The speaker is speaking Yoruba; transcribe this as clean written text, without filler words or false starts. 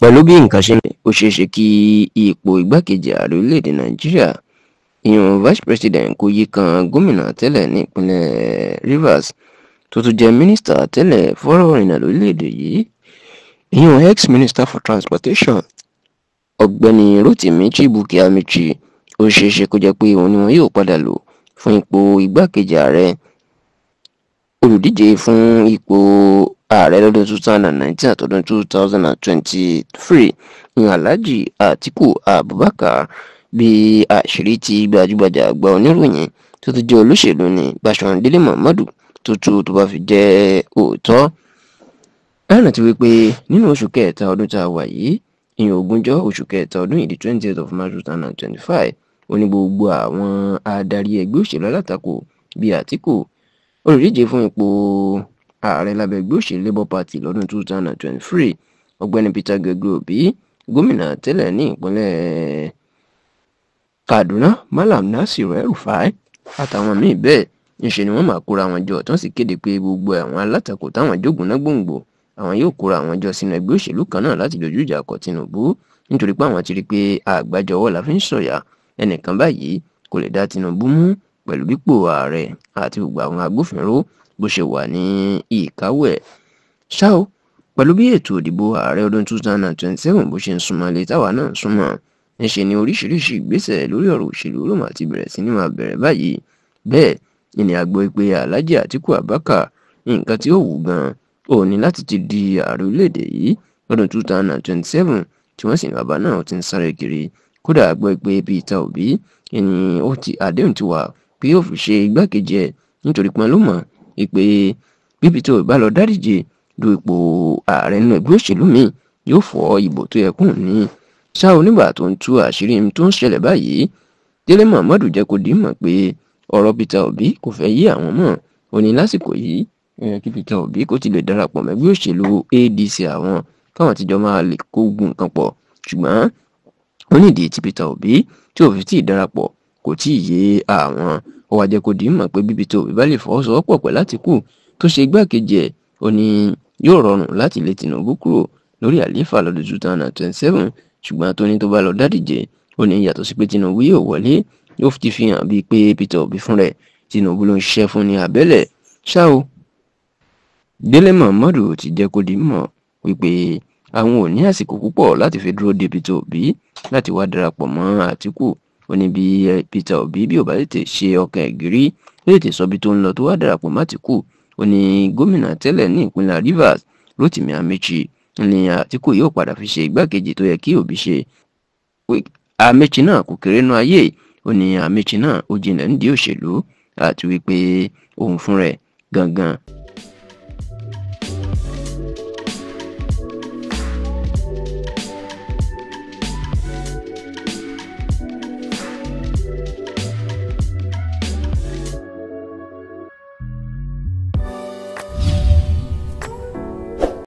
Pẹ̀lú bí nǹkan ṣe ń lọ, ó ṣeé ṣe kí ipò igbákejì ààrẹ orílẹ̀-èdè Nàìjíríà, ìyẹn vice president, kó yí kan gómìnà tẹ́lẹ̀ ní ìpínlẹ̀ Rivers tó tún jẹ́ mínísítà tẹ́lẹ̀ fọ́rọ̀ ìrìnnà lórílẹ̀-èdè yìí, ìyẹn ex-minister for transportation, Ọ̀gbẹ́ni Rotimi Chibuike Amaechi. Ó ṣeé ṣe kó jẹ́ pé òun ni wọn yóò padà lò fún ipò igbákejì ààrẹ. Olùdíje fún ipò ààrẹ lọ́dún 2019 àtọdún 2023 ní Alhaji Atiku Abubakar, bí àṣírí tí gbajúgbajà àgbà oníròyìn tó tún jẹ́ olóṣèlú ní Báṣọ̀run Délé Momodu tó tú tó bá fi jẹ́ òótọ́. Ẹ rántí wípé nínú oṣù kẹta ọdún tá a wà yìí, ìyẹn ogúnjọ́ oṣù kẹta ọdún yìí, the 20th of March 2025, ó ní gbogbo àwọn adarí ẹgbẹ́ òṣèlú alátakò bíi Àtíkù, olùdíje fún ipò ààrẹ lábẹ́ ẹgbẹ́ òṣèlú Labour Party lọ́dún 2023, Ọ̀gbẹ́ni Peter Gregory Obi, gómìnà tẹ́lẹ̀ ní ìpínlẹ̀ Kaduna Malam Nasir El-Rufai, àtàwọn míì bẹ́ẹ̀, ńṣe ni wọ́n máa kóra wọn jọ tán sì kéde pé gbogbo àwọn alátakò táwọn jógun náà gbòǹgbò àwọn yóò kóra àwọn jọ sínú ẹgbẹ́ òṣèlú kan náà láti dojú ìjà kọ Tinubu, nítorí pé àwọn ti rí i pé àgbájọ ọwọ́ la fi ń sọ̀yà, ẹnìkan báyìí kò lè dá Tinubu mú pẹ̀lú bípò ààrẹ àti gbogbo àwọn agbófinró bó ṣe wà ní ìkáwọ́ ẹ̀. Ṣá o, pẹ̀lú bí ètò ìdìbò ààrẹ ọdún 2027 bó ṣe ń súnmọ́ ilé táwa náà ń súnmọ́, ńṣe ni oríṣiríṣi ìgbésẹ̀ lórí ọ̀rọ̀ òṣèlú ló máa ti bẹ̀rẹ̀ sí ní máa bẹ̀rẹ̀ báyìí. Bẹ́ẹ̀ ni a gbọ́ pé Alhaji Atiku Abubakar, nǹkan tí ó wù gan-an òun ni láti ti di ààrẹ orílẹ̀-èdè yìí lọ́dún 2027, tí wọ́n sì ní bàbá náà ti ń sáré kiri. Kódà a gbọ́ pé Peter Obi ni ó ti àdéhùn ti wà pé yóò fi ṣe igbákejì ẹ̀, nítorí pé ló mọ̀ pé bí Peter Obi bá lọ dáríje du ipò ààrẹ nínú ẹgbẹ́ òṣèlú míì, yóò fọ́ ìbò tó yẹ kóun ní. Ṣá o, nígbà tó ń tú àṣírí tó ń ṣẹlẹ̀ báyìí, Délé Momodu jẹ́ kó di mọ̀ pé ọ̀rọ̀ Peter Obi kò fẹ́ yé àwọn mọ́. Ó ní lásìkò yìí, ó yẹ kí Peter Obi kó ti lè darapọ̀ mẹ́gbẹ́ òṣèlú ADC àwọn, káwọn tíjọ máa lè kó gun nǹkan pọ̀, ṣùgbọ́n ó nídìí tí Peter Obi tí ò fi tí ì darapọ̀ kò tí ì yé àwọn. Ó wá jẹ́ kó di mọ̀ pé bí Peter Obi bá lè fọwọ́sowọ́pọ̀ pẹ̀lú Àtíkù tó ṣe igbákejì ẹ̀, ó ní yóò rọrùn láti lé Tinubu kúrò lórí àlééfà lọ́dún 2027. Ṣùgbọ́n tó ní tó bá lọ dádìje, ó ní yàtọ̀ sí pé Tinubu yóò wọlé, yóò ti fi hàn bíi pé Peter Obi fún rẹ̀ Tinubu ló ń ṣiṣẹ́ fún ní abẹ́lẹ̀. Ṣá o, Délé Momodu ti jẹ́ kó di mọ̀ wípé àwọn ò ní àsìkò púpọ̀ láti fi dúró de Peter Obi láti wá darapọ̀ mọ́ Àtíkù. Ó ní bí Peter Obi bí ò bá tètè ṣe ọkàn ẹ̀ gírí, ó tètè sọ bí tó ń lọ tó wá darapọ̀ mọ́ Àtíkù, ó ní gómìnà tẹ́lẹ̀ ní ìpínlẹ̀ Rivers Rotimi Amaechi ní Àtíkù yóò padà fi ṣe igbákejì tó yẹ kí Obi ṣe. Amaechi náà kò kéré nú ayé. Ó ní Amaechi náà ó jinlẹ̀ nídìí òṣèlú, àti wípé òun fún rẹ̀ gangan